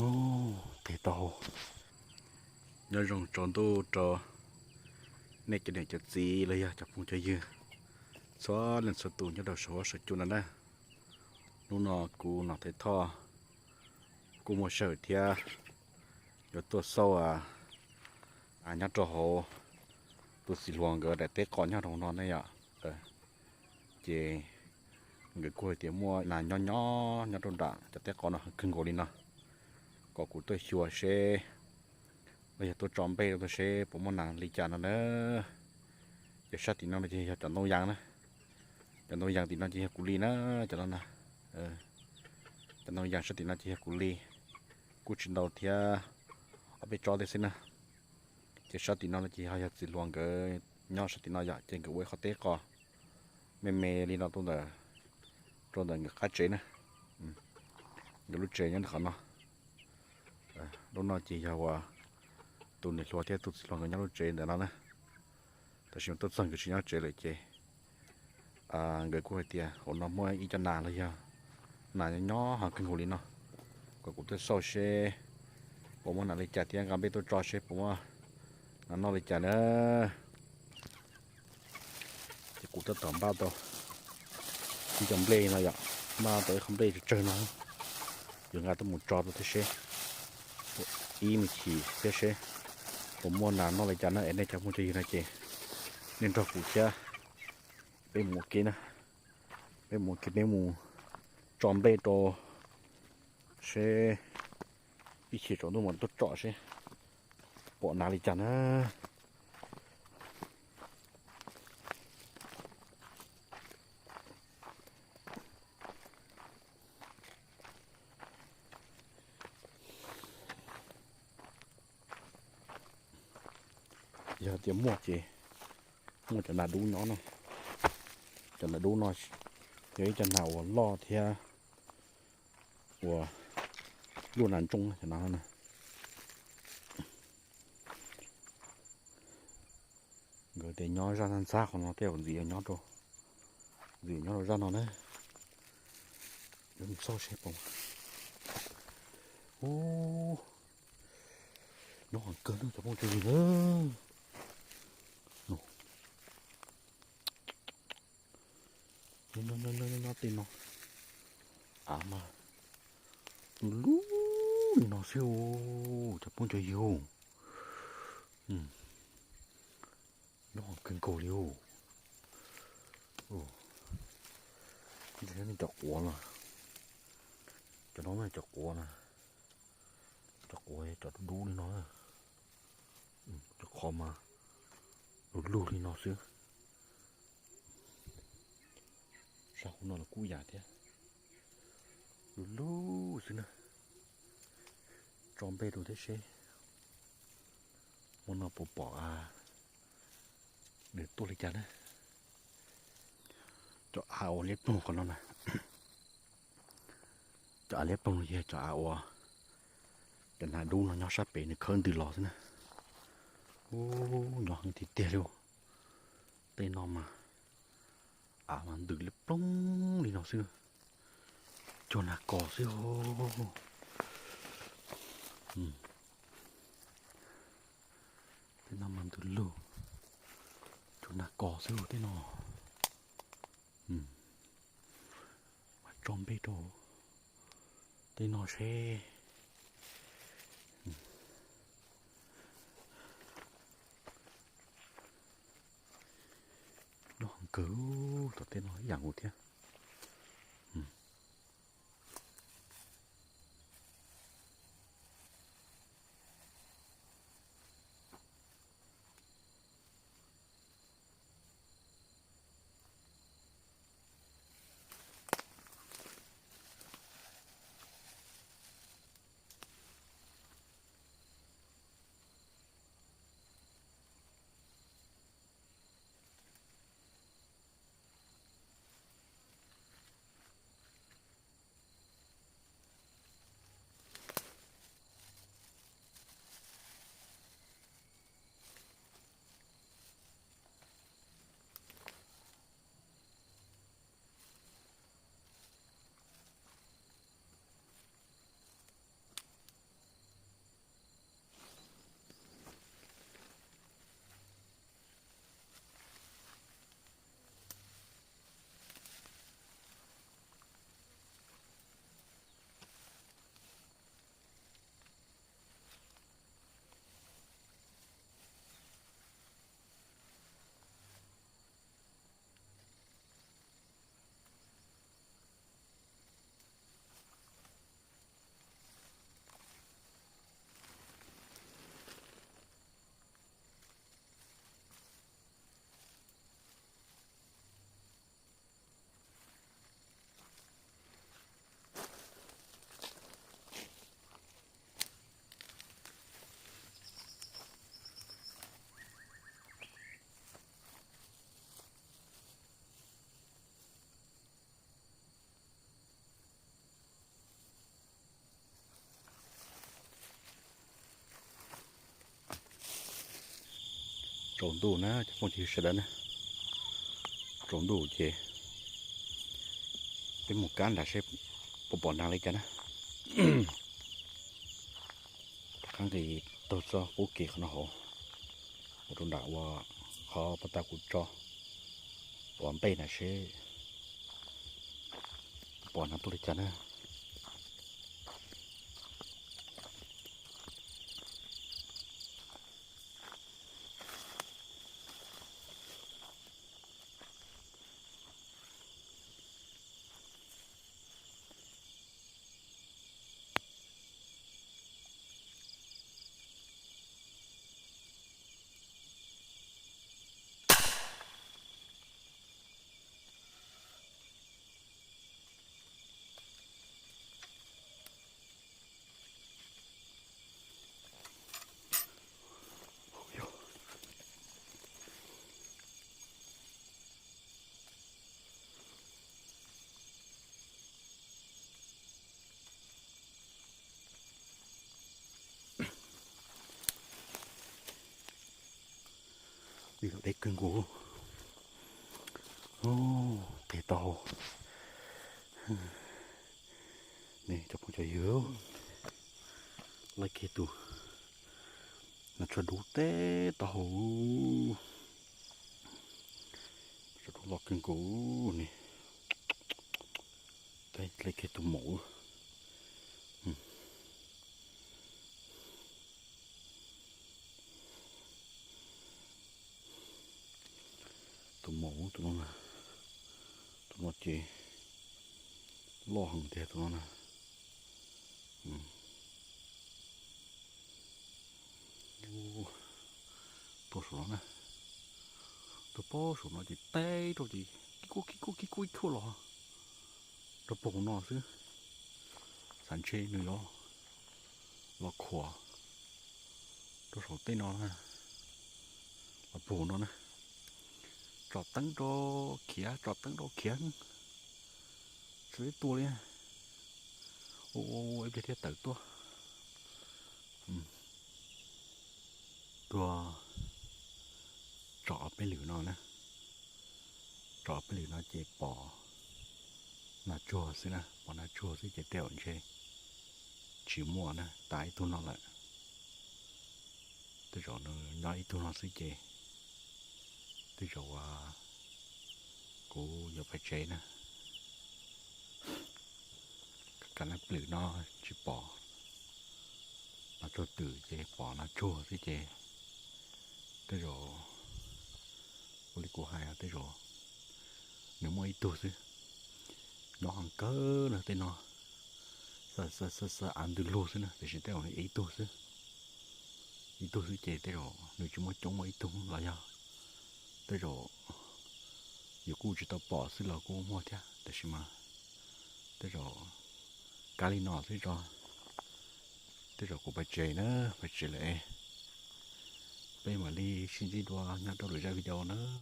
Ub, tes tau. Nyob zoo tsaus ntuj rau nej cov niam cov txiv los yog cov phooj cov ywg txhua leej txhua tus nyob rau saum huab saum cua no na. Hnub no kuv Nom Thaiv Thoj kuj muaj sij hawm thiab yuav tuaj xauj nyob rau hauv tus txiv hluas nkawd daim teb qos nyob rau no ne yom. Ces nkawd kuj hais tias muaj nas nyob nyob nyob rau nram cov teb qos no kawg nkaus li no, kom kuv tuaj xyuas seb los yog tuaj tso nplej rau seb puas muaj nas li cas no na. Ces sab tim no no ces yog cov ntoo yas na, cov ntoo yas tim no ces yog kuv li na, cov no na. Cov ntoo yas sab tim no ces yog kuv li, kuj tsis ntau thiab, ob peb tsob thiab xwb na. Ces sab tim no no ces ho yog txiv hluas nkawd nyob sab tim no yom, ces nkawd ua ib qho teb qos me me li no rau ntawm, rau ntawm nkawd qab tsev na. Nkawd lub tsev nyob qhov no. Lub no ces yog uas tus niam hluas thiab tus txiv hluas nkawd nyob lub tsev ntawm no na. Tab sis mas tuaj txog nkawd tsis nyob tsev lawm ces nkawd kuj hais tias hauv no muaj ib co nas los yog nas nyob nyob ho kawg nkaus li no, kom kuv tuaj xauj seb puas muaj nas li cas thiab nqa nplej tuaj tso seb puas muaj nas noj li cas na. Ces kuv tab tom npaj tau ib co nplej no yom, npaj tau ib qho nplej tsawg tsawg no, yuav nqa tuaj mus tso rau thiab seb, ib me chim thiab seb puas muaj nas noj li cas na. Es nej cov phooj cov ywg no ces nej nrog kuv thiab peb mus ua ke na, peb mus ua ke peb mus tso nplej rau seb, ib chim tsaus ntuj mas tuaj tsom seb pom nas li cas na. Yog tias muaj ces muaj cov nas dub nyob no, cov nas dub no yog ib co nas uas loj thiab uas luaj nas ntsoov cov no na. Nkawd tias nyob zaj ntxhab ntxhab qhov no tej zaum ntxim nyob rau, ntxim nyob rau zaj no na. Mus xauj seb pom. Ub, nyob qhov kawg no cov phooj cov ywg na. Nyob nyob nyob tej no, av mas lug lug li no xwb cov phooj cov ywg. Nyob kawg nkaus li. Cov quav no, cov no cov quav na, cov quav cov dub dub li no, cov qhov mas lug lug li no xwb. Sab hauv no los kuj yam thiab, lug lug xwb na. Tso nplej rau thiab seb hmo no puas pom nws tuaj li cas na. Cov av uas liab ploog qhov no na, cov av liab ploog no yog cov av uas cov nas dub no nyob sab pem nws khawb ntws los xwb na. Ub, nyob heev tiag tiag li. Tej no mas av mas ntws liab ploog li no xwb, cuag nas kos xwb. Tej no mas ntws lug, cuag nas kos xwb tej no. Mas tso nplej rau tej no seb. Nyob heev kawg, tom tej no ib yam nkaus thiab. Tsaus ntuj na cov phooj ywg sawv daws na, tsaus ntuj ces peb mus kab nram seb puas pom nag li cas na. Rov qab nqis taug txoj qub kev qhov no hauv, mus rau nram ua qhov pas tas kuv tso ua npej na seb puas pom nag tuaj li cas na. Li los deb kawg nkaus, tes tau hau. Ne cov phooj cov ywg, laij kiag tus nas tsuag dub teb tau hau, nas tsuag dub loj kawg nkaus ne. Laij kiag tus maum, tus maum tus no, tus no ces loj heev tiag tus no na. Tuaj saum no na, tuaj pab saum no ces teb rau ces kib kuj kib kuj kib kuj ib khuj los rau puag no xwb. Xav ntshe nws yuav los khuam rau saum tej no na, los puag no na. Tsom teeb rau khiav, tsom teeb rau khiav, tsis tua li. Ua ua ib pliag thiaj tawm tuaj. Tuaj tsom ob peb lwm no na, tsom ob peb lwm no ces pom nas tsuag xwb na, pom nas tsuag xwb ces tej zaum ntshe tsis muaj na, tas ib tug no lawm. Tej zaum nws nyob ib tug no xwb ces tej zaum kuv yuav pais tsev na. Kav laj plwm no tsis pom nas tsuag twm ces pom nas tsuag xwb ces tej zaum ua li kuv hais tej zaum nws muaj ib tug xwb. Nyob heev kawg na tej no, xav av ntws lug xwb na, tiam sis tej zaum nws ib tug xwb. Ib tug xwb ces tej zaum nws tsis muaj coob, muaj ib tug los yog tej zaum yus kuj tsis tau pom xwb los kuj muaj thiab, tab sis mas tej zaum kab li no xwb tso. Tej zaum kuv pais tsev na, pais tsev lawm, peb mam li sib ntsib dua nyob rau lwm zaj video na.